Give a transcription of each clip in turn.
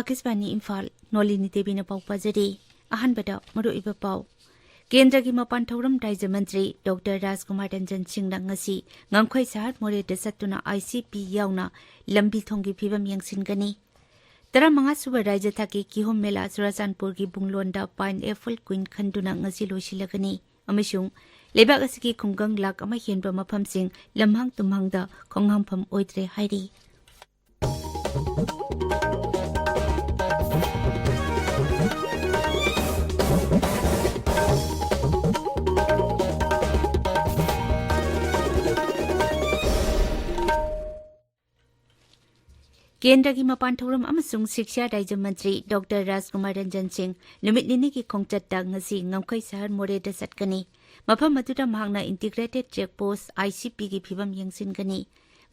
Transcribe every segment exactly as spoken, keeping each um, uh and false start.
ꯑꯥꯀꯥꯁꯕꯥꯅꯤ ꯏꯝꯐꯥꯜ, ꯅꯣꯂꯤꯅꯤ ꯗꯦꯕꯤꯅ ꯄꯥꯎ ꯄꯥꯖꯔꯤ꯫ ꯑꯍꯥꯟꯕꯗ ꯃꯔꯨꯑꯣꯏꯕ ꯄꯥꯎ꯫ ꯀꯦꯟꯗ꯭ꯔꯒꯤ ꯃꯄꯥꯟ ꯊꯧꯔꯝ ꯔꯥꯖ꯭ꯌ ꯃꯟꯇ꯭ꯔꯤ ꯗꯣꯛꯇꯔ ꯔꯥꯖꯀꯨꯃꯥꯔ ꯔꯟꯖꯟ ꯁꯤꯡꯅ ꯉꯁꯤ ꯉꯝꯈꯩ ꯁꯍꯔ ꯃꯣꯔꯦꯗ ꯆꯠꯇꯨꯅ ꯑꯥꯏ ꯁꯤ ꯄꯤ ꯌꯥꯎꯅ ꯂꯝꯕꯤ ꯊꯣꯡꯒꯤ ꯐꯤꯕꯝ ꯌꯦꯡꯁꯤꯟꯒꯅꯤ꯫ ꯇꯔꯥꯃꯉꯥ ꯁꯨꯕ ꯔꯥꯖ꯭ꯌ ꯊꯥꯛꯀꯤ ꯀꯤꯍꯣꯝ ꯃꯦꯂꯥ ꯆꯨꯔꯥꯆꯥꯟꯄꯨꯔꯒꯤ ꯕꯨꯡꯂꯣꯟꯗ ꯄꯥꯏꯟꯑꯦꯄꯜ ꯀ꯭ꯋꯤꯟ ꯈꯟꯗꯨꯅ ꯉꯁꯤ ꯂꯣꯏꯁꯤꯜꯂꯒꯅꯤ ꯑꯃꯁꯨꯡ ꯂꯩꯕꯥꯛ ꯑꯁꯤꯒꯤ ꯈꯨꯡꯒꯪ ꯂꯥꯈ ꯑꯃ ꯍꯦꯟꯕ ꯃꯐꯝꯁꯤꯡ ꯂꯝꯍꯥꯡ ꯇꯨꯝꯍꯥꯡꯗ ꯈꯣꯡꯍꯥꯝꯐꯝ ꯑꯣꯏꯗ꯭ꯔꯦ ꯍꯥꯏꯔꯤ꯫ ꯀꯦꯟꯗ꯭ꯔꯒꯤ ꯃꯄꯥꯟ ꯊꯧꯔꯝ ꯑꯃꯁꯨꯡ ꯁꯤꯛꯁꯥ ꯔꯥꯖ꯭ꯌ ꯃꯟꯇ꯭ꯔꯤ ꯗꯣꯛꯇꯔ ꯔꯥꯖꯀꯨꯃꯥꯔ ꯔꯟꯖꯟ ꯁꯤꯡ ꯅꯨꯃꯤꯠ ꯅꯤꯅꯤꯒꯤ ꯈꯣꯡꯆꯠꯇ ꯉꯁꯤ ꯉꯝꯈꯩ ꯁꯍꯔ ꯃꯣꯔꯦꯗ ꯆꯠꯀꯅꯤ꯫ ꯃꯐꯝ ꯑꯗꯨꯗ ꯃꯍꯥꯛꯅ integrated check post, I C ꯄꯤꯒꯤ ꯐꯤꯕꯝ ꯌꯦꯡꯁꯤꯟꯒꯅꯤ꯫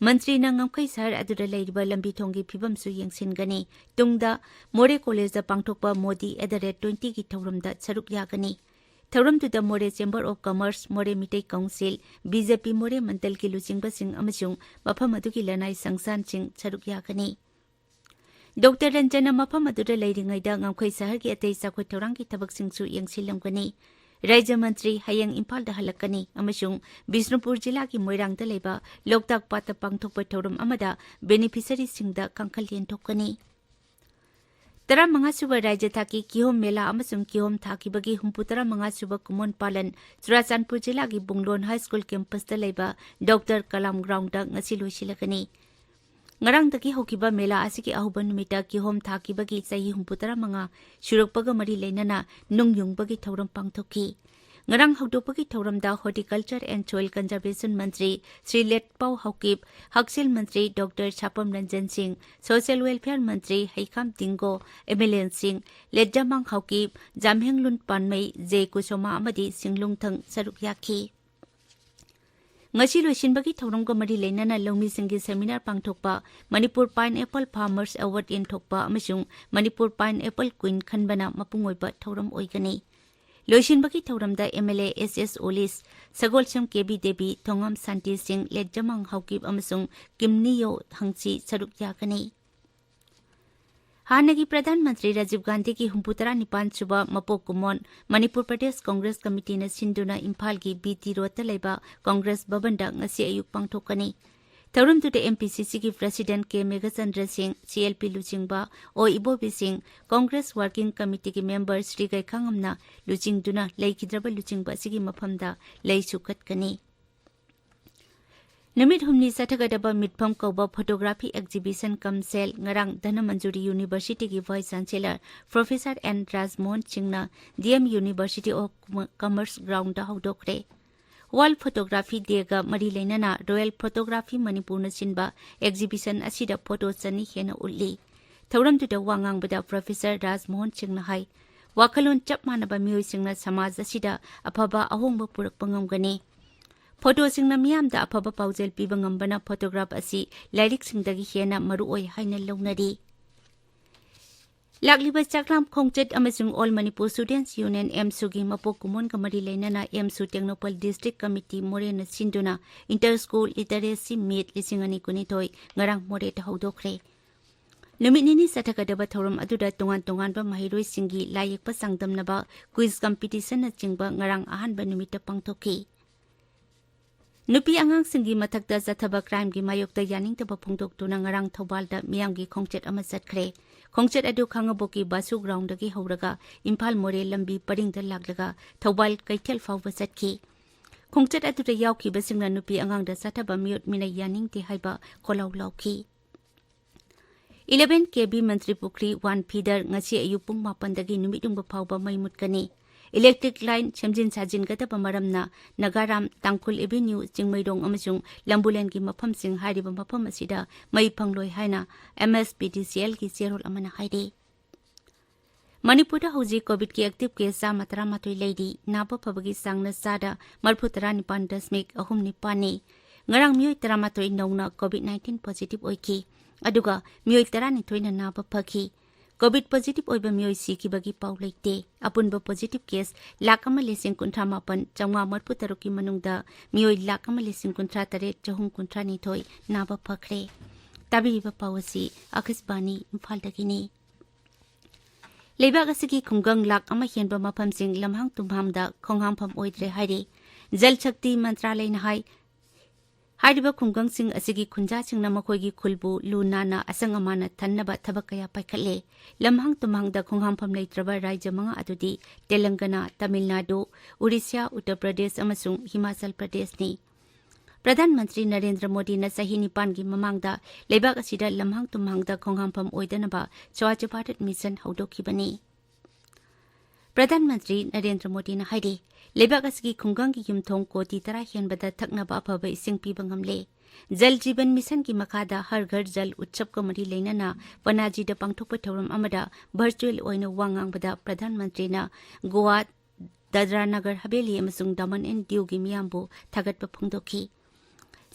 ꯃꯟꯇ꯭ꯔꯤꯅ ꯉꯝꯈꯩ ꯁꯍꯔ ꯑꯗꯨꯗ ꯂꯩꯔꯤꯕ ꯂꯝꯕꯤ ꯊꯣꯡꯒꯤ ꯐꯤꯕꯝꯁꯨ ꯌꯦꯡꯁꯤꯟꯒꯅꯤ꯫ ꯇꯨꯡꯗ ꯃꯣꯔꯦ ꯀꯣꯂꯦꯖꯗ ꯄꯥꯡꯊꯣꯛꯄ ꯃꯣꯗꯤ ꯑꯦꯠ ꯗ ꯔꯦꯠ ꯇ꯭ꯋꯦꯟꯇꯤꯒꯤ ꯊꯧꯔꯝꯗ ꯁꯔꯨꯛ ꯌꯥꯒꯅꯤ꯫ ꯊꯧꯔꯝꯗꯨꯗ ꯃꯣꯔꯦ ꯆꯦꯝꯕꯔ ꯑꯣꯐ ꯀꯃꯔꯁ, ꯃꯣꯔꯦ ꯃꯤꯇꯩ ꯀꯥꯎꯟꯁꯤꯜ, ꯕꯤ ꯖꯦ ꯄꯤ ꯃꯣꯔꯦ ꯃꯟꯗꯜꯒꯤ ꯂꯨꯆꯤꯡꯕꯁꯤꯡ ꯑꯃꯁꯨꯡ ꯃꯐꯝ ꯑꯗꯨꯒꯤ ꯂꯅꯥꯏ ꯁꯪꯁꯊꯥꯟꯁꯤꯡ ꯁꯔꯨꯛ ꯌꯥꯒꯅꯤ꯫ ꯗꯣꯛꯇꯔ ꯔꯟꯖꯟꯅ ꯃꯐꯝ ꯑꯗꯨꯗ ꯂꯩꯔꯤꯉꯩꯗ ꯉꯝꯈꯩ ꯁꯍꯔꯒꯤ ꯑꯇꯩ ꯆꯥꯎꯈꯠ ꯊꯧꯔꯥꯡꯒꯤ ꯊꯕꯛꯁꯤꯡꯁꯨ ꯌꯦꯡꯁꯤꯜꯂꯝꯒꯅꯤ꯫ ꯔꯥꯖ꯭ꯌ ꯃꯟꯇ꯭ꯔꯤ ꯍꯌꯦꯡ ꯏꯝꯐꯥꯜꯗ ꯍꯜꯂꯛꯀꯅꯤ ꯑꯃꯁꯨꯡ ꯕꯤꯁꯅꯨꯄꯨꯔ ꯖꯤꯂꯥꯒꯤ ꯃꯣꯏꯔꯥꯡꯗ ꯂꯩꯕ ꯂꯣꯛꯇꯥꯛ ꯄꯥꯠꯇ ꯄꯥꯡꯊꯣꯛꯄ ꯊꯧꯔꯝ ꯑꯃꯗ ꯕꯦꯅꯤꯐꯤꯁꯔꯤꯁꯤꯡꯗ ꯀꯥꯡꯈꯜ ꯌꯦꯟꯊꯣꯛꯀꯅꯤ꯫ ꯇꯔꯥꯃꯉꯥ ꯁꯨꯕ ꯔꯥꯖ꯭ꯌ ꯊꯥꯛꯀꯤ ꯀꯤꯍꯣꯝ ꯃꯦꯂꯥ ꯑꯃꯁꯨꯡ ꯀꯤꯍꯣꯝ ꯊꯥꯈꯤꯕꯒꯤ ꯍꯨꯝꯐꯨ ꯇꯔꯥꯃꯉꯥ ꯁꯨꯕ ꯀꯨꯃꯣꯟ ꯄꯥꯂꯟ ꯆꯨꯔꯥꯆꯥꯟꯄꯨꯔ ꯖꯤꯂꯥꯒꯤ ꯕꯨꯡꯂꯣꯟ ꯍꯥꯏ ꯁ꯭ꯀꯨꯜ ꯀꯦꯝꯄꯁꯇ ꯂꯩꯕ ꯗꯣꯛꯇꯔ ꯀꯂꯥꯝ ꯒ꯭ꯔꯥꯎꯟꯗ ꯉꯁꯤ ꯂꯣꯏꯁꯤꯜꯂꯒꯅꯤ꯫ ꯉꯔꯥꯡꯗꯒꯤ ꯍꯧꯈꯤꯕ ꯃꯦꯂꯥ ꯑꯁꯤꯒꯤ ꯑꯍꯧꯕ ꯅꯨꯃꯤꯠꯇ ꯀꯤꯍꯣꯝ ꯊꯥꯈꯤꯕꯒꯤ ꯆꯍꯤ ꯍꯨꯝꯐꯨ ꯇꯔꯥꯃꯉꯥ ꯁꯨꯔꯛꯄꯒ ꯃꯔꯤ ꯂꯩꯅꯅ ꯅꯨꯡ ꯌꯨꯡꯕꯒꯤ ꯊꯧꯔꯝ ꯄꯥꯡꯊꯣꯛꯈꯤ꯫ ꯉꯔꯥꯡ ꯍꯧꯗꯣꯛꯄꯒꯤ ꯊꯧꯔꯝꯗ ꯍꯣꯔꯇꯤꯀꯜꯆꯔ ꯑꯦꯟ ꯁꯣꯏꯜ ꯀꯟꯖꯔꯕꯦꯁꯟ ꯃꯟꯇ꯭ꯔꯤ ꯁ꯭ꯔꯤ ꯂꯦꯠꯄꯥꯎ ꯍꯥꯎꯀꯤꯞ, ꯍꯛꯁꯦꯜ ꯃꯟꯇ꯭ꯔꯤ ꯗꯣꯛꯇꯔ ꯁꯥꯄꯝ ꯔꯟꯖꯟ ꯁꯤꯡ, ꯁꯣꯁꯤꯌꯦꯜ ꯋꯦꯜꯐꯤꯌꯔ ꯃꯟꯇ꯭ꯔꯤ ꯍꯩꯈꯥꯝ ꯇꯤꯡꯒꯣ, ꯑꯦꯝ ꯑꯦꯜ ꯑꯦꯁꯤꯡ ꯂꯦꯠꯖꯥꯃꯥꯡ ꯍꯥꯎꯀꯤꯞ, ꯖꯥꯝꯍꯦꯡꯂꯨꯟ ꯄꯥꯟꯃꯩ, ꯖꯦ ꯀꯨꯁꯣꯃꯥ ꯑꯃꯗꯤ ꯁꯤꯡꯂꯨꯡꯊꯪ ꯁꯔꯨꯛ ꯌꯥꯈꯤ꯫ ꯉꯁꯤ ꯂꯣꯏꯁꯤꯟꯕꯒꯤ ꯊꯧꯔꯝꯒ ꯃꯔꯤ ꯂꯩꯅꯅ ꯂꯧꯃꯤꯁꯤꯡꯒꯤ seminar ꯄꯥꯡꯊꯣꯛꯄ, ꯃꯅꯤꯄꯨꯔ Pineapple Farmers Award ꯌꯦꯟꯊꯣꯛꯄ ꯑꯃꯁꯨꯡ ꯃꯅꯤꯄꯨꯔ Pineapple Queen ꯈꯟꯕꯅ ꯃꯄꯨꯡ ꯑꯣꯏꯕ ꯊꯧꯔꯝ ꯑꯣꯏꯒꯅꯤ꯫ ꯂꯣꯏꯁꯤꯟꯕꯒꯤ ꯊꯧꯔꯝꯗ M L A S S Olis, Sagolsem K B Devi, ꯊꯣꯉꯥꯝ ꯁꯥꯟꯇꯤ ꯁꯤꯡ, ꯂꯦꯠꯖꯃꯥꯡ ꯍꯥꯎꯀꯤꯞ ꯑꯃꯁꯨꯡ ꯀꯤꯝꯅꯤꯌꯣ ꯍꯪꯆꯤ ꯁꯔꯨꯛ ꯌꯥꯒꯅꯤ꯫ ꯍꯥꯟꯅꯒꯤ ꯄ꯭ꯔꯙꯥꯟ ꯃꯟꯇ꯭ꯔꯤ ꯔꯥꯖꯤꯕ ꯒꯥꯟꯙꯤꯒꯤ ꯍꯨꯝꯐꯨꯇꯔꯥ ꯅꯤꯄꯥꯟ ꯁꯨꯕ ꯃꯄꯣꯛ ꯀꯨꯝꯑꯣꯟ ꯃꯅꯤꯄꯨꯔ ꯄ꯭ꯔꯗꯦꯁ ꯀꯣꯡꯒ꯭ꯔꯦꯁ ꯀꯃꯤꯇꯤꯅ ꯁꯤꯟꯗꯨꯅ ꯏꯝꯐꯥꯜꯒꯤ B T ꯔꯣꯗꯇ ꯂꯩꯕ ꯀꯣꯡꯒ꯭ꯔꯦꯁ ꯚꯕꯟꯗ ꯉꯁꯤ ꯑꯌꯨꯛ ꯄꯥꯡꯊꯣꯛꯀꯅꯤ꯫ ꯊꯧꯔꯝꯗꯨꯗ M P C Cꯒꯤ President K Meghachandra ꯁꯤꯡ, C L P ꯂꯨꯆꯤꯡꯕ ꯑꯣ ꯏꯕꯣꯕꯤ ꯁꯤꯡ, ꯀꯣꯡꯒ꯭ꯔꯦꯁ Working Committeeꯒꯤ member ꯁ꯭ꯔꯤ ꯒꯩꯈꯥꯉꯝꯅ ꯂꯨꯆꯤꯡꯗꯨꯅ ꯂꯩꯈꯤꯗ꯭ꯔꯕ ꯂꯨꯆꯤꯡꯕ ꯑꯁꯤꯒꯤ ꯃꯐꯝꯗ ꯂꯩꯁꯨ ꯀꯠꯀꯅꯤ꯫ ꯅꯨꯃꯤꯠ ꯍꯨꯝꯅꯤ ꯆꯠꯊꯒꯗꯕ ꯃꯤꯠꯐꯝ ꯀꯧꯕ photography exhibition cum sale ꯉꯔꯥꯡ Dhanamanjuri Universityꯒꯤ Vice Chancellor Professor N ꯔꯥꯖꯃꯣꯍꯟ ꯁꯤꯡꯅ D M University of Commerce groundꯗ ꯍꯧꯗꯣꯛꯈ꯭ꯔꯦ꯫ World Photography Dayꯒ ꯃꯔꯤ ꯂꯩꯅꯅ Royal Photography ꯃꯅꯤꯄꯨꯔꯅ ꯁꯤꯟꯕ exhibition ꯑꯁꯤꯗ photo ꯆꯅꯤ ꯍꯦꯟꯅ ꯎꯠꯂꯤ꯫ ꯊꯧꯔꯝꯗꯨꯗ ꯋꯥ ꯉꯥꯡꯕꯗ Professor ꯔꯥꯖꯃꯣꯍꯟ ꯁꯤꯡꯅ ꯍꯥꯏ, ꯋꯥꯈꯜꯂꯣꯟ ꯆꯞ ꯃꯥꯟꯅꯕ ꯃꯤꯑꯣꯏꯁꯤꯡꯅ ꯁꯃꯥꯖ ꯑꯁꯤꯗ ꯑꯐꯕ ꯑꯍꯣꯡꯕ ꯄꯨꯔꯛꯄ ꯉꯝꯒꯅꯤ꯫ Photoꯁꯤꯡꯅ ꯃꯤꯌꯥꯝꯗ ꯑꯐꯕ ꯄꯥꯎꯖꯦꯜ ꯄꯤꯕ ꯉꯝꯕꯅ photograph ꯑꯁꯤ ꯂꯥꯏꯔꯤꯛꯁꯤꯡꯗꯒꯤ ꯍꯦꯟꯅ ꯃꯔꯨꯑꯣꯏ ꯍꯥꯏꯅ ꯂꯧꯅꯔꯤ꯫ ꯂꯥꯛꯂꯤꯕ ꯆꯥꯛꯂꯥꯝ ꯈꯣꯡꯆꯠ ꯑꯃꯁꯨꯡ All Manipur Students Union, AMSUꯒꯤ ꯃꯄꯣꯛ ꯀꯨꯝꯑꯣꯟꯒ ꯃꯔꯤ ꯂꯩꯅꯅ AMSU ꯇꯦꯡꯅꯧꯄꯜ District Committee ꯃꯣꯔꯦꯅ ꯁꯤꯟꯗꯨꯅ Inter School Literacy Meet ꯂꯤꯁꯤꯡ ꯑꯅꯤ ꯀꯨꯟꯅꯤꯊꯣꯏ ꯉꯔꯥꯡ ꯃꯣꯔꯦꯗ ꯍꯧꯗꯣꯛꯈ꯭ꯔꯦ꯫ ꯅꯨꯃꯤꯠ ꯅꯤꯅꯤ ꯆꯠꯊꯒꯗꯕ ꯊꯧꯔꯝ ꯑꯗꯨꯗ ꯇꯣꯉꯥꯟ ꯇꯣꯉꯥꯟꯕ ꯃꯍꯩꯔꯣꯏꯁꯤꯡꯒꯤ ꯂꯥꯏ ꯌꯦꯛꯄ ꯆꯥꯡꯗꯝꯅꯕ, quiz competitionꯅꯆꯤꯡꯕ ꯉꯔꯥꯡ ꯑꯍꯥꯟꯕ ꯅꯨꯃꯤꯠꯇ ꯄꯥꯡꯊꯣꯛꯈꯤ꯫ ꯅꯨꯄꯤ ꯑꯉꯥꯡꯁꯤꯡꯒꯤ ꯃꯊꯛꯇ ꯆꯠꯊꯕ crimeꯒꯤ ꯃꯥꯌꯣꯛꯇ ꯌꯥꯅꯤꯡꯗꯕ ꯐꯣꯡꯗꯣꯛꯇꯨꯅ ꯉꯔꯥꯡ ꯊꯧꯕꯥꯜꯗ ꯃꯤꯌꯥꯝꯒꯤ ꯈꯣꯡꯆꯠ ꯑꯃ ꯆꯠꯈ꯭ꯔꯦ꯫ ꯈꯣꯡꯆꯠ ꯑꯗꯨ ꯈꯥꯡꯉꯕꯣꯛꯀꯤ ꯕꯥꯁꯨ groundꯗꯒꯤ ꯍꯧꯔꯒ ꯏꯝꯐꯥꯜ ꯃꯣꯔꯦ ꯂꯝꯕꯤ ꯄꯔꯤꯡꯗ ꯂꯥꯛꯂꯒ ꯊꯧꯕꯥꯜ ꯀꯩꯊꯦꯜ ꯐꯥꯎꯕ ꯆꯠꯈꯤ꯫ ꯈꯣꯡꯆꯠ ꯑꯗꯨꯗ ꯌꯥꯎꯈꯤꯕꯁꯤꯡꯅ ꯅꯨꯄꯤ ꯑꯉꯥꯡꯗ ꯆꯠꯊꯕ ꯃꯤꯑꯣꯠ ꯃꯤꯅꯩ ꯌꯥꯅꯤꯡꯗꯦ ꯍꯥꯏꯕ ꯈꯣꯜꯂꯥꯎ ꯂꯥꯎꯈꯤ꯫ Eleven K V ꯃꯟꯇ꯭ꯔꯤ ꯄꯨꯈ꯭ꯔꯤ one feeder ꯉꯁꯤ ꯑꯌꯨꯛ ꯄꯨꯡ ꯃꯥꯄꯟꯗꯒꯤ ꯅꯨꯃꯤꯠ ꯌꯨꯡꯕ ꯐꯥꯎꯕ ꯃꯩ ꯃꯨꯠꯀꯅꯤ꯫ Electric line ꯁꯦꯝꯖꯤꯟ ꯁꯥꯖꯤꯟꯒꯗꯕ ꯃꯔꯝꯅ ꯅꯥꯒꯥꯔꯥꯝ, ꯇꯥꯡꯈꯨꯜ Avenue, ꯆꯤꯡꯃꯩꯔꯣꯡ ꯑꯃꯁꯨꯡ ꯂꯝꯕꯨꯂꯦꯟꯒꯤ ꯃꯐꯝꯁꯤꯡ ꯍꯥꯏꯔꯤꯕ ꯃꯐꯝ ꯑꯁꯤꯗ ꯃꯩ ꯐꯪꯂꯣꯏ ꯍꯥꯏꯅ M S P D C Lꯒꯤ ꯆꯦꯔꯣꯜ ꯑꯃꯅ ꯍꯥꯏꯔꯤ꯫ ꯃꯅꯤꯄꯨꯔꯗ ꯍꯧꯖꯤꯛ ꯀꯣꯚꯤꯗꯀꯤ ꯑꯦꯛꯇꯤꯚ ꯀꯦꯁ ꯆꯥꯝꯃ ꯇꯔꯥꯃꯥꯊꯣꯏ ꯂꯩꯔꯤ꯫ ꯅꯥꯕ ꯐꯕꯒꯤ ꯆꯥꯡꯅ ꯆꯥꯗ ꯃꯔꯤꯐꯨ ꯇꯔꯥꯅꯤꯄꯥꯟ ꯗꯁꯃꯤꯛ ꯑꯍꯨꯝ ꯅꯤꯄꯥꯟꯅꯤ꯫ ꯉꯔꯥꯡ ꯃꯤꯑꯣꯏ ꯇꯔꯥꯃꯥꯊꯣꯏ ꯅꯧꯅ ꯀꯣꯚꯤꯗ ꯅꯥꯏꯟꯇꯤꯟ ꯄꯣꯖꯤꯇꯤꯚ ꯑꯣꯏꯈꯤ꯫ ꯑꯗꯨꯒ ꯃꯤꯑꯣꯏ ꯇꯔꯥꯅꯤꯊꯣꯏꯅ ꯅꯥꯕ ꯐꯈꯤ꯫ ꯀꯣꯚꯤꯗ ꯄꯣꯖꯤꯇꯤꯚ ꯑꯣꯏꯕ ꯃꯤꯑꯣꯏ ꯁꯤꯈꯤꯕꯒꯤ ꯄꯥꯎ ꯂꯩꯇꯦ꯫ ꯑꯄꯨꯟꯕ ꯄꯣꯖꯤꯇꯤꯚ ꯀꯦꯁ ꯂꯥꯈ ꯑꯃ ꯂꯤꯁꯤꯡ ꯀꯨꯟꯊ꯭ꯔꯥ ꯃꯥꯄꯟ ꯆꯥꯝꯃꯉꯥ ꯃꯔꯤꯐꯨ ꯇꯔꯨꯛꯀꯤ ꯃꯅꯨꯡꯗ ꯃꯤꯑꯣꯏ ꯂꯥꯈ ꯑꯃ ꯂꯤꯁꯤꯡ ꯀꯨꯟꯊ꯭ꯔꯥ ꯇꯔꯦꯠ ꯆꯍꯨꯝ ꯀꯨꯟꯊ꯭ꯔꯥ ꯅꯤꯊꯣꯏ ꯅꯥꯕ ꯐꯈ꯭ꯔꯦ꯫ ꯇꯥꯕꯤꯔꯤꯕ ꯄꯥꯎ ꯑꯁꯤ ꯑꯀꯥꯁꯕꯥꯅꯤ ꯏꯝꯐꯥꯜꯗꯒꯤꯅꯤ꯫ ꯂꯩꯕꯥꯛ ꯑꯁꯤꯒꯤ ꯈꯨꯡꯒꯪ ꯂꯥꯈ ꯑꯃ ꯍꯦꯟꯕ ꯃꯐꯝꯁꯤꯡ ꯂꯝꯍꯥꯡ ꯇꯨꯝꯍꯥꯡꯗ ꯈꯣꯡꯍꯥꯝꯐꯝ ꯑꯣꯏꯗ꯭ꯔꯦ ꯍꯥꯏꯔꯤ꯫ ꯖꯜ ꯁꯛꯇꯤ ꯃꯟꯇ꯭ꯔꯥꯂꯌꯅ ꯍꯥꯏ, ꯍꯥꯏꯔꯤꯕ ꯈꯨꯡꯒꯪꯁꯤꯡ ꯑꯁꯤꯒꯤ ꯈꯨꯟꯖꯥꯁꯤꯡꯅ ꯃꯈꯣꯏꯒꯤ ꯈꯨꯜꯕꯨ ꯂꯨ ꯅꯥꯟꯅ ꯑꯁꯪ ꯑꯃꯥꯟꯅ ꯊꯟꯅꯕ ꯊꯕꯛ ꯀꯌꯥ ꯄꯥꯏꯈꯠꯂꯦ꯫ ꯂꯝꯍꯥꯡ ꯇꯨꯝꯍꯥꯡꯗ ꯈꯣꯡꯍꯥꯝꯐꯝ ꯂꯩꯇ꯭ꯔꯕ ꯔꯥꯖ꯭ꯌ ꯃꯉꯥ ꯑꯗꯨꯗꯤ ꯇꯦꯂꯪꯒꯅꯥ, ꯇꯥꯃꯤꯜ ꯅꯥꯗꯨ, ꯎꯔꯤꯁ꯭ꯌꯥ, ꯎꯠꯇꯔ ꯄ꯭ꯔꯗꯦꯁ ꯑꯃꯁꯨꯡ ꯍꯤꯃꯥꯆꯜ ꯄ꯭ꯔꯗꯦꯁꯅꯤ꯫ ꯄ꯭ꯔꯙꯥꯟ ꯃꯟꯇ꯭ꯔꯤ ꯅꯔꯦꯟꯗ꯭ꯔ ꯃꯣꯗꯤꯅ ꯆꯍꯤ ꯅꯤꯄꯥꯟꯒꯤ ꯃꯃꯥꯡꯗ ꯂꯩꯕꯥꯛ ꯑꯁꯤꯗ ꯂꯝꯍꯥꯡ ꯇꯨꯝꯍꯥꯡꯗ ꯈꯣꯡꯍꯥꯝꯐꯝ ꯑꯣꯏꯗꯅꯕ ꯁ꯭ꯋꯥꯆ ꯚꯥꯔꯠ ꯃꯤꯁꯟ ꯍꯧꯗꯣꯛꯈꯤꯕꯅꯤ꯫ ꯄ꯭ꯔꯙꯥꯟ ꯃꯟꯇ꯭ꯔꯤ ꯅꯔꯦꯟꯗ꯭ꯔ ꯃꯣꯗꯤꯅ ꯍꯥꯏꯔꯤ, ꯂꯩꯕꯥꯛ ꯑꯁꯤꯒꯤ ꯈꯨꯡꯒꯪꯒꯤ ꯌꯨꯝꯊꯣꯡ ꯀꯣꯇꯤ ꯇꯔꯥ ꯍꯦꯟꯕꯗ ꯊꯛꯅꯕ ꯑꯐꯕ ꯏꯁꯤꯡ ꯄꯤꯕ ꯉꯝꯂꯦ꯫ ꯖꯜ ꯖꯤꯕꯟ ꯃꯤꯁꯟꯒꯤ ꯃꯈꯥꯗ ꯍꯔ ꯘꯔ ꯖꯜ ꯎꯠꯁꯕꯀ ꯃꯔꯤ ꯂꯩꯅꯅ ꯄꯅꯥꯖꯤꯗ ꯄꯥꯡꯊꯣꯛꯄ ꯊꯧꯔꯝ ꯑꯃꯗ ꯚꯔꯆꯨꯑꯦꯜ ꯑꯣꯏꯅ ꯋꯥ ꯉꯥꯡꯕꯗ ꯄ꯭ꯔꯙꯥꯟ ꯃꯟꯇ꯭ꯔꯤꯅ ꯒꯣꯋꯥ, ꯗꯥꯗ꯭ꯔꯥ ꯅꯒꯔ ꯍꯕꯦꯂꯤ ꯑꯃꯁꯨꯡ ꯗꯃꯟ ꯑꯦꯟ ꯗꯤꯎꯒꯤ ꯃꯤꯌꯥꯝꯕꯨ ꯊꯥꯒꯠꯄ ꯐꯣꯡꯗꯣꯛꯈꯤ꯫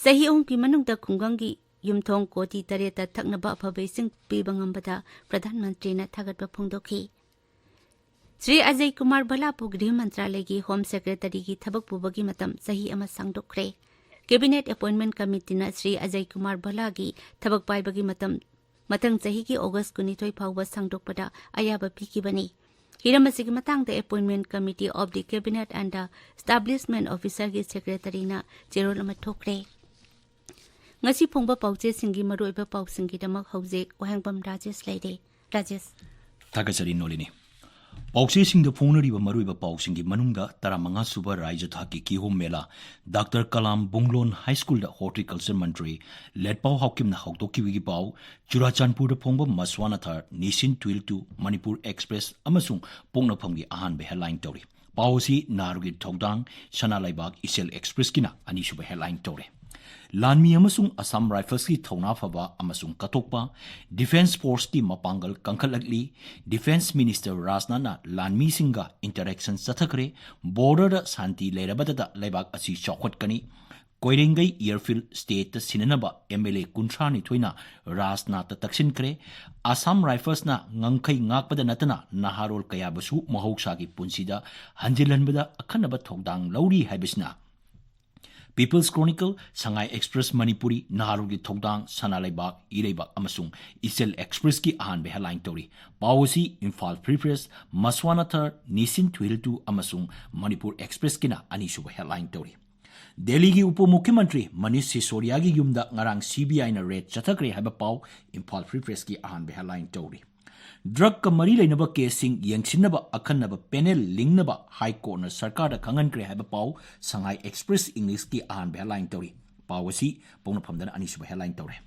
ꯆꯍꯤ ꯑꯍꯨꯝꯒꯤ ꯃꯅꯨꯡꯗ ꯈꯨꯡꯒꯪꯒꯤ ꯌꯨꯝꯊꯣꯡ ꯀꯣꯇꯤ ꯇꯔꯦꯠꯇ ꯊꯛꯅꯕ ꯑꯐꯕ ꯏꯁꯤꯡ ꯄꯤꯕ ꯉꯝꯕꯗ ꯄ꯭ꯔꯙꯥꯟ ꯃꯟꯇ꯭ꯔꯤꯅ ꯊꯥꯒꯠꯄ ꯐꯣꯡꯗꯣꯛꯈꯤ꯫ ꯁ꯭ꯔꯤ ꯑꯖꯌ ꯀꯨꯃꯥꯔ ꯚꯜꯂꯥꯕꯨ ꯒ꯭ꯔꯤꯍ ꯃꯟꯇ꯭ꯔꯥꯂꯌꯒꯤ ꯍꯣꯝ ꯁꯦꯀ꯭ꯔꯦꯇꯔꯤꯒꯤ ꯊꯕꯛ ꯄꯨꯕꯒꯤ ꯃꯇꯝ ꯆꯍꯤ ꯑꯃ ꯁꯥꯡꯗꯣꯛꯈ꯭ꯔꯦ꯫ ꯀꯦꯕꯤꯅꯦꯠ ꯑꯦꯄꯣꯏꯟꯃꯦꯟꯠ ꯀꯃꯤꯇꯤꯅ ꯁ꯭ꯔꯤ ꯑꯖꯌ ꯀꯨꯃꯥꯔ ꯚꯜꯂꯥꯒꯤ ꯊꯕꯛ ꯄꯥꯏꯕꯒꯤ ꯃꯇꯝ ꯃꯊꯪ ꯆꯍꯤꯒꯤ ꯑꯣꯒꯁꯠ ꯀꯨꯟꯅꯤꯊꯣꯏ ꯐꯥꯎꯕ ꯁꯥꯡꯗꯣꯛꯄꯗ ꯑꯌꯥꯕ ꯄꯤꯈꯤꯕꯅꯤ꯫ ꯍꯤꯔꯝ ꯑꯁꯤꯒꯤ ꯃꯇꯥꯡꯗ Appointment Committee of the Cabinet and the Establishment Officerꯒꯤ ꯁꯦꯀ꯭ꯔꯦꯇꯔꯤꯅ ꯆꯦꯔꯣꯜ ꯑꯃ ꯊꯣꯛꯈ꯭ꯔꯦ꯫ ꯉꯁꯤ ꯐꯣꯡꯕ ꯄꯥꯎꯆꯦꯁꯤꯡꯒꯤ ꯃꯔꯨꯑꯣꯏꯕ ꯄꯥꯎꯁꯤꯡꯒꯤꯗꯃꯛ ꯍꯧꯖꯤꯛ ꯋꯥꯍꯦꯡꯕꯝ ꯔꯥꯖꯦꯁ ꯂꯩꯔꯦ꯫ ꯔꯥꯖꯦꯁ꯫ ꯊꯥꯒꯠꯆꯔꯤ ꯅꯣꯂꯤꯅꯤ꯫ ꯄꯥꯎꯆꯦꯁꯤꯡꯗ ꯐꯣꯡꯅꯔꯤꯕ ꯃꯔꯨꯑꯣꯏꯕ ꯄꯥꯎꯁꯤꯡꯒꯤ ꯃꯅꯨꯡꯗ ꯇꯔꯥꯃꯉꯥ ꯁꯨꯕ ꯔꯥꯏꯖ꯭ꯌ ꯊꯥꯛꯀꯤ ꯀꯤꯍꯣꯝ ꯃꯦꯂꯥ ꯗꯥꯛꯇꯔ ꯀꯂꯥꯝ ꯕꯨꯡꯂꯣꯟ ꯍꯥꯏ ꯁ꯭ꯀꯨꯜꯗ ꯍꯣꯔꯇꯤꯀꯜꯆꯔ ꯃꯟꯇ꯭ꯔꯤ ꯂꯦꯠꯄꯥꯎ ꯍꯥꯎꯀꯤꯞꯅ ꯍꯧꯗꯣꯛꯈꯤꯕꯒꯤ ꯄꯥꯎ, ꯆꯨꯔꯥꯆꯥꯟꯄꯨꯔꯗ ꯐꯣꯡꯕ ꯃꯁ꯭ꯋꯥꯅꯥꯊꯥꯔ ꯅꯤꯁꯤꯟ ꯇ꯭ꯋꯤꯜ ꯇꯨ ꯃꯅꯤꯄꯨꯔ ꯑꯦꯛꯁꯄ꯭ꯔꯦꯁ ꯑꯃꯁꯨꯡ ꯄꯣꯛꯅꯐꯝꯒꯤ ꯑꯍꯥꯟꯕ ꯍꯦꯗꯂꯥꯏꯟ ꯇꯧꯔꯤ꯫ ꯄꯥꯎ ꯑꯁꯤ ꯅꯥꯔꯨꯒꯤ ꯊꯧꯗꯥꯡ ꯁꯅꯥ ꯂꯩꯕꯥꯛ ꯏꯆꯦꯜ ꯑꯦꯛꯁꯄ꯭ꯔꯦꯁꯀꯤꯅ ꯑꯅꯤꯁꯨꯕ ꯍꯦꯗꯂꯥꯏꯟ ꯇꯧꯔꯦ꯫ ꯂꯥꯟꯃꯤ ꯑꯃꯁꯨꯡ ꯑꯁꯥꯝ ꯔꯥꯏꯐꯜꯁꯀꯤ ꯊꯧꯅꯥ ꯐꯕ ꯑꯃꯁꯨꯡ ꯀꯠꯊꯣꯛꯄ, ꯗꯤꯐꯦꯟꯁ ꯐꯣꯔꯁꯀꯤ ꯃꯄꯥꯡꯒꯜ ꯀꯟꯈꯠꯂꯛꯂꯤ, ꯗꯤꯐꯦꯟꯁ ꯃꯤꯅꯤꯁꯇꯔ ꯔꯥꯖꯅꯥꯊꯅ ꯂꯥꯟꯃꯤꯁꯤꯡꯒ ꯏꯟꯇꯔꯦꯛꯁꯟ ꯆꯠꯊꯈ꯭ꯔꯦ, ꯕꯣꯔꯗꯔꯗ ꯁꯥꯟꯇꯤ ꯂꯩꯔꯕꯗꯇ ꯂꯩꯕꯥꯛ ꯑꯁꯤ ꯆꯥꯎꯈꯠꯀꯅꯤ, ꯀꯣꯏꯔꯦꯡꯒꯩ ꯑꯦꯌꯔꯐꯤꯜꯗ ꯁ꯭ꯇꯦꯠꯇ ꯁꯤꯟꯅꯅꯕ ꯑꯦꯝ ꯑꯦꯜ ꯑꯦ ꯀꯨꯟꯊ꯭ꯔꯥ ꯅꯤꯊꯣꯏꯅ ꯔꯥꯖꯅꯥꯊꯇ ꯇꯛꯁꯤꯟꯈ꯭ꯔꯦ, ꯑꯁꯥꯝ ꯔꯥꯏꯐꯜꯁꯅ ꯉꯝꯈꯩ ꯉꯥꯛꯄꯗ ꯅꯠꯇꯅ ꯅꯍꯥꯔꯣꯜ ꯀꯌꯥꯕꯨꯁꯨ ꯃꯍꯧꯁꯥꯒꯤ ꯄꯨꯟꯁꯤꯗ ꯍꯟꯖꯤꯜꯍꯟꯕꯗ ꯑꯈꯟꯅꯕ ꯊꯧꯗꯥꯡ ꯂꯧꯔꯤ ꯍꯥꯏꯕꯁꯤꯅ ꯄꯤꯄꯜꯁ ꯀ꯭ꯔꯣꯅꯤꯀꯜ, ꯁꯉꯥꯏ ꯑꯦꯛꯁꯄ꯭ꯔꯦꯁ ꯃꯅꯤꯄꯨꯔꯤ, ꯅꯍꯥꯔꯣꯜꯒꯤ ꯊꯧꯗꯥꯡ, ꯁꯅꯥ ꯂꯩꯕꯥꯛ, ꯏꯔꯩꯕꯥꯛ ꯑꯃꯁꯨꯡ ꯏꯆꯦꯜ ꯑꯦꯛꯁꯄ꯭ꯔꯦꯁꯀꯤ ꯑꯍꯥꯟꯕ ꯍꯦꯗꯂꯥꯏꯟ ꯇꯧꯔꯤ꯫ ꯄꯥꯎ ꯑꯁꯤ ꯏꯝꯐꯥꯜ ꯐ꯭ꯔꯤ ꯄ꯭ꯔꯦꯁ, ꯃꯁ꯭ꯋꯥꯅꯥꯊꯔ, ꯅꯤꯁꯤꯟ ꯊꯨꯍꯤꯜꯇꯨ ꯑꯃꯁꯨꯡ ꯃꯅꯤꯄꯨꯔ ꯑꯦꯛꯁꯄ꯭ꯔꯦꯁꯀꯤꯅ ꯑꯅꯤꯁꯨꯕ ꯍꯦꯗꯂꯥꯏꯟ ꯇꯧꯔꯤ꯫ ꯗꯦꯜꯂꯤꯒꯤ ꯎꯄ ꯃꯨꯈ꯭ꯌꯃꯟꯇ꯭ꯔꯤ ꯃꯅꯤꯁ ꯁꯤꯁꯣꯗꯤꯌꯥꯒꯤ ꯌꯨꯝꯗ ꯉꯔꯥꯡ ꯁꯤ ꯕꯤ ꯑꯥꯏꯅ ꯔꯦꯗ ꯆꯠꯊꯈ꯭ꯔꯦ ꯍꯥꯏꯕ ꯄꯥꯎ ꯏꯝꯐꯥꯜ ꯐ꯭ꯔꯤ ꯄ꯭ꯔꯦꯁꯀꯤ ꯑꯍꯥꯟꯕ ꯍꯦꯗꯂꯥꯏꯟ ꯇꯧꯔꯤ꯫ ꯗ꯭ꯔꯒꯀ ꯃꯔꯤ ꯂꯩꯅꯕ ꯀꯦꯁꯁꯤꯡ ꯌꯦꯡꯁꯤꯟꯅꯕ ꯑꯈꯟꯅꯕ ꯄꯦꯅꯦꯜ ꯂꯤꯡꯅꯕ ꯍꯥꯏ ꯀꯣꯔꯠꯅ ꯁꯔꯀꯥꯔꯗ ꯈꯪꯍꯟꯈ꯭ꯔꯦ ꯍꯥꯏꯕ ꯄꯥꯎ ꯁꯉꯥꯏ ꯑꯦꯛꯁꯄ꯭ꯔꯦꯁ ꯏꯪꯂꯤꯁꯀꯤ ꯑꯍꯥꯟꯕ ꯍꯦꯗꯂꯥꯏꯟ ꯇꯧꯔꯤ꯫ ꯄꯥꯎ ꯑꯁꯤ ꯄꯣꯛꯅꯐꯝꯗꯅ ꯑꯅꯤꯁꯨꯕ ꯍꯦꯗꯂꯥꯏꯟ ꯇꯧꯔꯦ꯫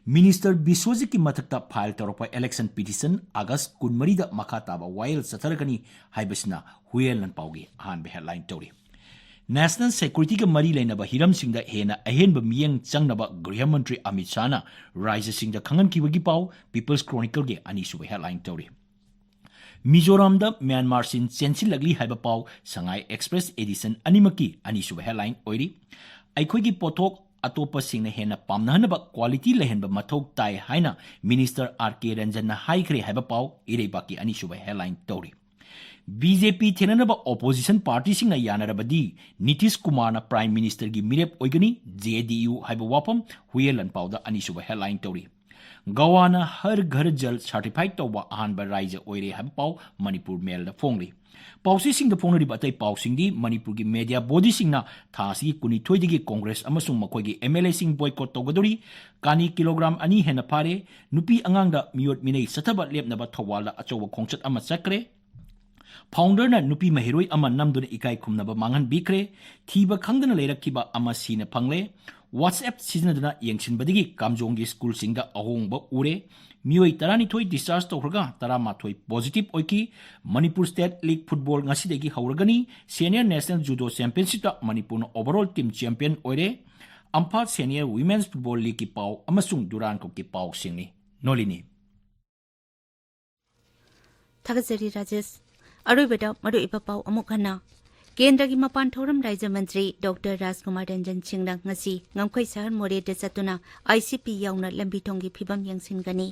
ꯃꯤꯅꯤꯁꯇꯔ ꯕꯤꯁ꯭ꯋꯖꯤꯠꯀꯤ ꯃꯊꯛꯇ ꯐꯥꯏꯜ ꯇꯧꯔꯛꯄ ꯏꯂꯦꯛꯁꯟ ꯄꯤꯇꯤꯁꯟ ꯑꯥꯒꯁ ꯀꯨꯟꯃꯔꯤꯗ ꯃꯈꯥ ꯇꯥꯕ ꯋꯥꯌꯦꯜ ꯆꯠꯊꯔꯒꯅꯤ ꯍꯥꯏꯕꯁꯤꯅ ꯍꯨꯏꯌꯦꯟ ꯂꯥꯟꯄꯥꯎꯒꯤ ꯑꯍꯥꯟꯕ ꯍꯦꯗꯂꯥꯏꯟ ꯇꯧꯔꯤ꯫ ꯅꯦꯁꯅꯦꯜ ꯁꯦꯀ꯭ꯌꯨꯔꯤꯇꯤꯒ ꯃꯔꯤ ꯂꯩꯅꯕ ꯍꯤꯔꯝꯁꯤꯡꯗ ꯍꯦꯟꯅ ꯑꯍꯦꯟꯕ ꯃꯤꯠꯌꯦꯡ ꯆꯪꯅꯕ ꯒ꯭ꯔꯤꯍ ꯃꯟꯇ꯭ꯔꯤ ꯑꯃꯤꯠ ꯁꯥꯍꯅ ꯔꯥꯖ꯭ꯌꯁꯤꯡꯗ ꯈꯪꯍꯟꯈꯤꯕꯒꯤ ꯄꯥꯎ ꯄꯤꯄꯜꯁ ꯀ꯭ꯔꯣꯅꯤꯀꯜꯒꯤ ꯑꯅꯤꯁꯨꯕ ꯍꯦꯗꯂꯥꯏꯟ ꯇꯧꯔꯤ꯫ ꯃꯤꯖꯣꯔꯥꯝꯗ ꯃ꯭ꯌꯥꯟꯃꯥꯔ ꯆꯤꯟ ꯆꯦꯟꯁꯤꯜꯂꯛꯂꯤ ꯍꯥꯏꯕ ꯄꯥꯎ ꯁꯉꯥꯏ ꯑꯦꯛꯁꯄ꯭ꯔꯦꯁ ꯑꯦꯗꯤꯁꯟ ꯑꯅꯤꯃꯛꯀꯤ ꯑꯅꯤꯁꯨꯕ ꯍꯦꯗꯂꯥꯏꯟ ꯑꯣꯏꯔꯤ꯫ ꯑꯩꯈꯣꯏꯒꯤ ꯄꯣꯠꯊꯣꯛ ꯑꯇꯣꯞꯄꯁꯤꯡꯅ ꯍꯦꯟꯅ ꯄꯥꯝꯅꯍꯟꯅꯕ ꯀ꯭ꯋꯥꯂꯤꯇꯤ ꯂꯩꯍꯟꯕ ꯃꯊꯧ ꯇꯥꯏ ꯍꯥꯏꯅ ꯃꯤꯅꯤꯁꯇꯔ ꯑꯥꯔ ꯀꯦ ꯔꯟꯖꯟꯅ ꯍꯥꯏꯈ꯭ꯔꯦ ꯍꯥꯏꯕ ꯄꯥꯎ ꯏꯔꯩꯕꯥꯛꯀꯤ ꯑꯅꯤꯁꯨꯕ ꯍꯦꯗꯂꯥꯏꯟ ꯇꯧꯔꯤ꯫ ꯕꯤ ꯖꯦ ꯄꯤ ꯊꯦꯡꯅꯅꯕ ꯑꯣꯄꯣꯖꯤꯁꯟ ꯄꯥꯔꯇꯤꯁꯤꯡꯅ ꯌꯥꯅꯔꯕꯗꯤ ꯅꯤꯇꯤꯁ ꯀꯨꯃꯥꯔꯅ ꯄ꯭ꯔꯥꯏꯝ ꯃꯤꯅꯤꯁꯇꯔꯒꯤ ꯃꯤꯔꯦꯞ ꯑꯣꯏꯒꯅꯤ, ꯖꯦ ꯗꯤ ꯌꯨ ꯍꯥꯏꯕ ꯋꯥꯐꯝ ꯍꯨꯏꯌꯦꯟ ꯂꯥꯟꯄꯥꯎꯗ ꯑꯅꯤꯁꯨꯕ ꯍꯦꯗꯂꯥꯏꯟ ꯇꯧꯔꯤ꯫ ꯒꯋꯥꯅ ꯍꯔ ꯘꯔ ꯖꯜ ꯁꯥꯔꯇꯤꯐꯥꯏ ꯇꯧꯕ ꯑꯍꯥꯟꯕ ꯔꯥꯏꯖ꯭ꯌ ꯑꯣꯏꯔꯦ ꯍꯥꯏꯕ ꯄꯥꯎ ꯃꯅꯤꯄꯨꯔ ꯃꯦꯜꯗ ꯐꯣꯡꯂꯤ꯫ ꯄꯥꯎꯆꯦꯁꯤꯡꯗ ꯐꯣꯡꯅꯔꯤꯕ ꯑꯇꯩ ꯄꯥꯎꯁꯤꯡꯗꯤ ꯃꯅꯤꯄꯨꯔꯒꯤ ꯃꯦꯗꯤꯌꯥ ꯕꯣꯗꯤꯁꯤꯡꯅ ꯊꯥ ꯑꯁꯤꯒꯤ ꯀꯨꯟꯅꯤꯊꯣꯏꯗꯒꯤ ꯀꯣꯡꯒ꯭ꯔꯦꯁ ꯑꯃꯁꯨꯡ ꯃꯈꯣꯏꯒꯤ ꯑꯦꯝ ꯑꯦꯜ ꯑꯦꯁꯤꯡ ꯕꯣꯏꯀꯣꯠ ꯇꯧꯒꯗꯧꯔꯤ, ꯀꯥꯅꯤ ꯀꯤꯂꯣꯒ꯭ꯔꯥꯝ ꯑꯅꯤ ꯍꯦꯟꯅ ꯐꯥꯔꯦ, ꯅꯨꯄꯤ ꯑꯉꯥꯡꯗ ꯃꯤꯑꯣꯠ ꯃꯤꯅꯩ ꯆꯠꯊꯕ ꯂꯦꯞꯅꯕ ꯊꯧꯕꯥꯜꯗ ꯑꯆꯧꯕ ꯈꯣꯡꯆꯠ ꯑꯃ ꯆꯠꯈ꯭ꯔꯦ, ꯐꯥꯎꯟꯗꯔꯅ ꯅꯨꯄꯤ ꯃꯍꯩꯔꯣꯏ ꯑꯃ ꯅꯝꯗꯨꯅ ꯏꯀꯥꯏ ꯈꯨꯝꯅꯕ ꯃꯥꯡꯍꯟꯕꯤꯈ꯭ꯔꯦ, ꯊꯤꯕ ꯈꯪꯗꯅ ꯂꯩꯔꯛꯈꯤꯕ ꯑꯃ ꯁꯤꯅ ꯐꯪꯂꯦ, ꯋꯥꯠꯁꯑꯦꯞ ꯁꯤꯖꯤꯟꯅꯗꯨꯅ ꯌꯦꯡꯁꯤꯟꯕꯗꯒꯤ ꯀꯥꯝꯖꯣꯡꯒꯤ ꯁ꯭ꯀꯨꯜꯁꯤꯡꯗ ꯑꯍꯣꯡꯕ ꯎꯔꯦ, ꯃꯤꯑꯣꯏ ꯇꯔꯥꯅꯤꯊꯣꯏ ꯗꯤꯁꯆꯥꯔꯖ ꯇꯧꯈ꯭ꯔꯒ ꯇꯔꯥꯃꯥꯊꯣꯏ ꯄꯣꯖꯤꯇꯤꯚ ꯑꯣꯏꯈꯤ꯫ ꯃꯅꯤꯄꯨꯔ ꯁ꯭ꯇꯦꯠ ꯂꯤꯒ ꯐꯨꯠꯕꯣꯜ ꯉꯁꯤꯗꯒꯤ ꯍꯧꯔꯒꯅꯤ꯫ ꯁꯦꯅꯤꯌꯔ ꯅꯦꯁꯅꯦꯜ ꯖꯨꯗꯣ ꯆꯦꯝꯄꯤꯌꯟꯁꯤꯞꯇ ꯃꯅꯤꯄꯨꯔꯅ ꯑꯣꯚꯔꯑꯣꯜ ꯇꯤꯝ ꯆꯦꯝꯄꯤꯌꯟ ꯑꯣꯏꯔꯦ꯫ ꯑꯝꯐꯥ ꯁꯦꯅꯤꯌꯔ ꯋꯤꯃꯦꯟꯁ ꯐꯨꯠꯕꯣꯜ ꯂꯤꯒꯀꯤ ꯄꯥꯎ ꯑꯃꯁꯨꯡ ꯗꯨꯔꯥꯟ ꯀꯞꯀꯤ ꯄꯥꯎꯁꯤꯡꯅꯤ꯫ ꯅꯣꯂꯤꯅꯤ꯫ ꯊꯥꯒꯠꯆꯔꯤ ꯔꯥꯖꯦꯁ꯫ ꯑꯔꯣꯏꯕꯗ ꯃꯔꯨꯑꯣꯏꯕ ꯄꯥꯎ ꯑꯃꯨꯛ ꯍꯟꯅ꯫ ꯀꯦꯟꯗ꯭ꯔꯒꯤ ꯃꯄꯥꯟ ꯊꯧꯔꯝ ꯔꯥꯖ꯭ꯌ ꯃꯟꯇ꯭ꯔꯤ ꯗꯣꯛꯇꯔ ꯔꯥꯖꯀꯨꯃꯥꯔ ꯔꯟꯖꯟ ꯁꯤꯡꯅ ꯉꯁꯤ ꯉꯝꯈꯩ ꯁꯍꯔ ꯃꯣꯔꯦꯗ ꯆꯠꯇꯨꯅ ꯑꯥꯏ ꯁꯤ ꯄꯤ ꯌꯥꯎꯅ ꯂꯝꯕꯤ ꯊꯣꯡꯒꯤ ꯐꯤꯕꯝ ꯌꯦꯡꯁꯤꯟꯒꯅꯤ꯫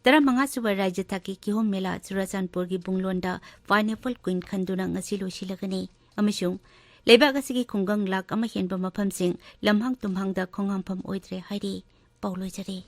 ꯇꯔꯥꯃꯉꯥ ꯁꯨꯕ ꯔꯥꯖ꯭ꯌ ꯊꯥꯛꯀꯤ ꯀꯤꯍꯣꯝ ꯃꯦꯂꯥ ꯆꯨꯔꯥꯆꯥꯟꯄꯨꯔꯒꯤ ꯕꯨꯡꯂꯣꯟꯗ ꯄꯥꯏꯅꯦꯄꯜ ꯀ꯭ꯋꯤꯟ ꯈꯟꯗꯨꯅ ꯉꯁꯤ ꯂꯣꯏꯁꯤꯜꯂꯒꯅꯤ꯫ ꯑꯃꯁꯨꯡ ꯂꯩꯕꯥꯛ ꯑꯁꯤꯒꯤ ꯈꯨꯡꯒꯪ ꯂꯥꯈ ꯑꯃ ꯍꯦꯟꯕ ꯃꯐꯝꯁꯤꯡ ꯂꯝꯍꯥꯡ ꯇꯨꯝꯍꯥꯡꯗ ꯈꯣꯡꯍꯥꯝꯐꯝ ꯑꯣꯏꯗ꯭ꯔꯦ ꯍꯥꯏꯔꯤ꯫ ꯄꯥꯎ ꯂꯣꯏꯖꯔꯦ꯫